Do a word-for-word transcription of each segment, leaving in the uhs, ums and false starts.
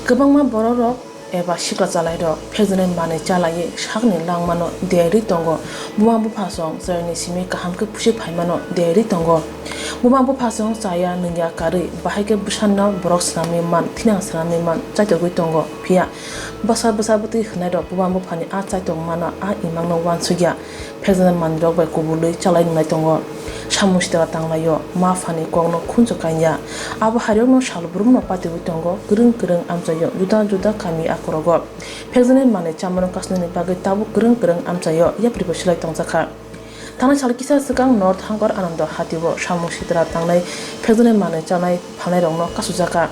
Kwbangma bororok eba sikla chalairok phekjaknai manwi chalaiwi sakni langmano derwi tongo. Buma buphasong chwraini simi kaham khe pusi phaimano derwi tongo. Buma buphasong chaya nungya karwi bahai khe bwsano borok swnamwi man, thinang swnamwi man chaitogwi tongo. Phiya bwsa bwsa bwtwi hwnairok buma buphani a chaitokmano a imangno uansukya. Phekjaknai manwirok bai kubulwi chalai nunglai tongo. Samung sitra tanglaio, ma phani kokno khunju kanya. Abo hairokno sal brumno patiwi tongo, kwrwng kwrwng amchaio, juda juda kami akhorogo. Phekjaknai manwi chamano kasnani bagwi tabuk kwrwng kwrwng amchaio yapribo silai tongjakha. Thanai sal kisa swkang North Hangkor Anando Hatio samung sitra tangnai phekjaknai manwi chanai phalnairokno kasujakha.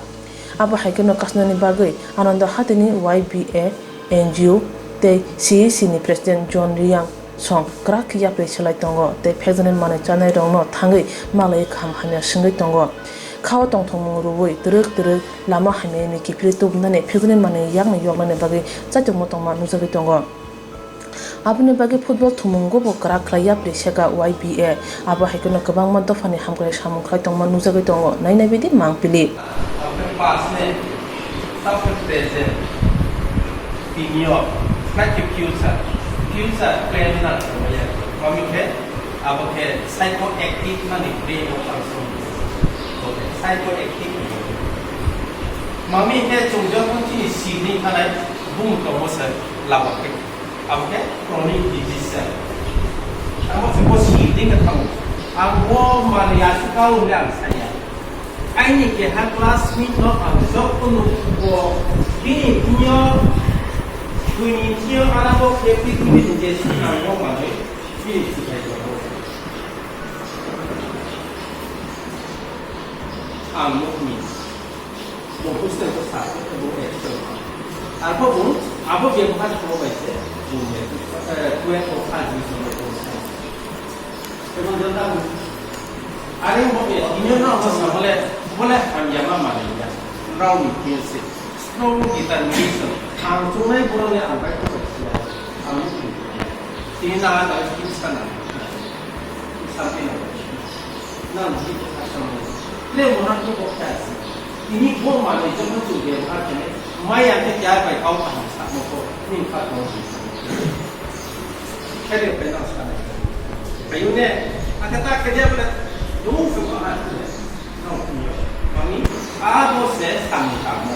Abo hai kheno kasnani bagwi Anando Hatini Y B A, N G O tei C A C ni President John Reang song kwrak khe yapri selai tongo tei phekjaknai manwi chanairokno thangwi malaiwi kaham hamya swngwi tongo. Khao tongthokmung rwui twrwk twrwk lama hamya ni kiphilwi tubunani phekjaknai manwi yakni yoknani bagwi chaitokma tongma nukjagwi tongo. Aboni bagwi football thumungo bo kwrak khlai yapri seka Y B A. Abo hai kheno kwbangma dophani hamkrai samung khlai tongma nukjagwi tongo. Nainai bidi mangpili. Abo khe past ni, tabukhe present, tinio, naikhe future, future plan na tongmaya. Mami khe, abo khe psychoactive mani brain o function. Psychoactive. Mami khe chwng jokhon chini sini thanai bum tongo se lama khe. Abo khe chronic disease se. Abo se bo sini khe thango. Ang bo mani aswk kau hwnwi ang saya. Aini keha classmate no ang joto nukgo, bini thwio, buini thwio arabo khe picnic ni je swkang no manwi bini thwi khai tongo. Ang nukni, bo hostel ko sa, bo extra. Arbo bo, abo bebohar ko bai se, bo, eh, twelve ko pass ni song ko. Ebong jota bo. Are mo e, inyo na mo sa bole, bole hamya ma mani ya. Rao ni kinse. Strong determination. Ang chungnai borok ni ang bai ko sia. Ang ni tini na na ki sana. Something like that. Na ni ko sa mo. Le mo na ko ko ka si. Tini bo mani jokhon chwng bebohar khe maya khe kya bai kau kaham sa mo ko. Ni kha ko. Khaidi bai nang sana. Ayune, aka ta khaidi bai nung se ko ha. Nang punya. Mami, abo se sami kamo.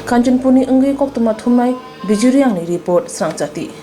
Kanchanpurni wngwi koktwma thumnai Bijuriangni report Srangchati.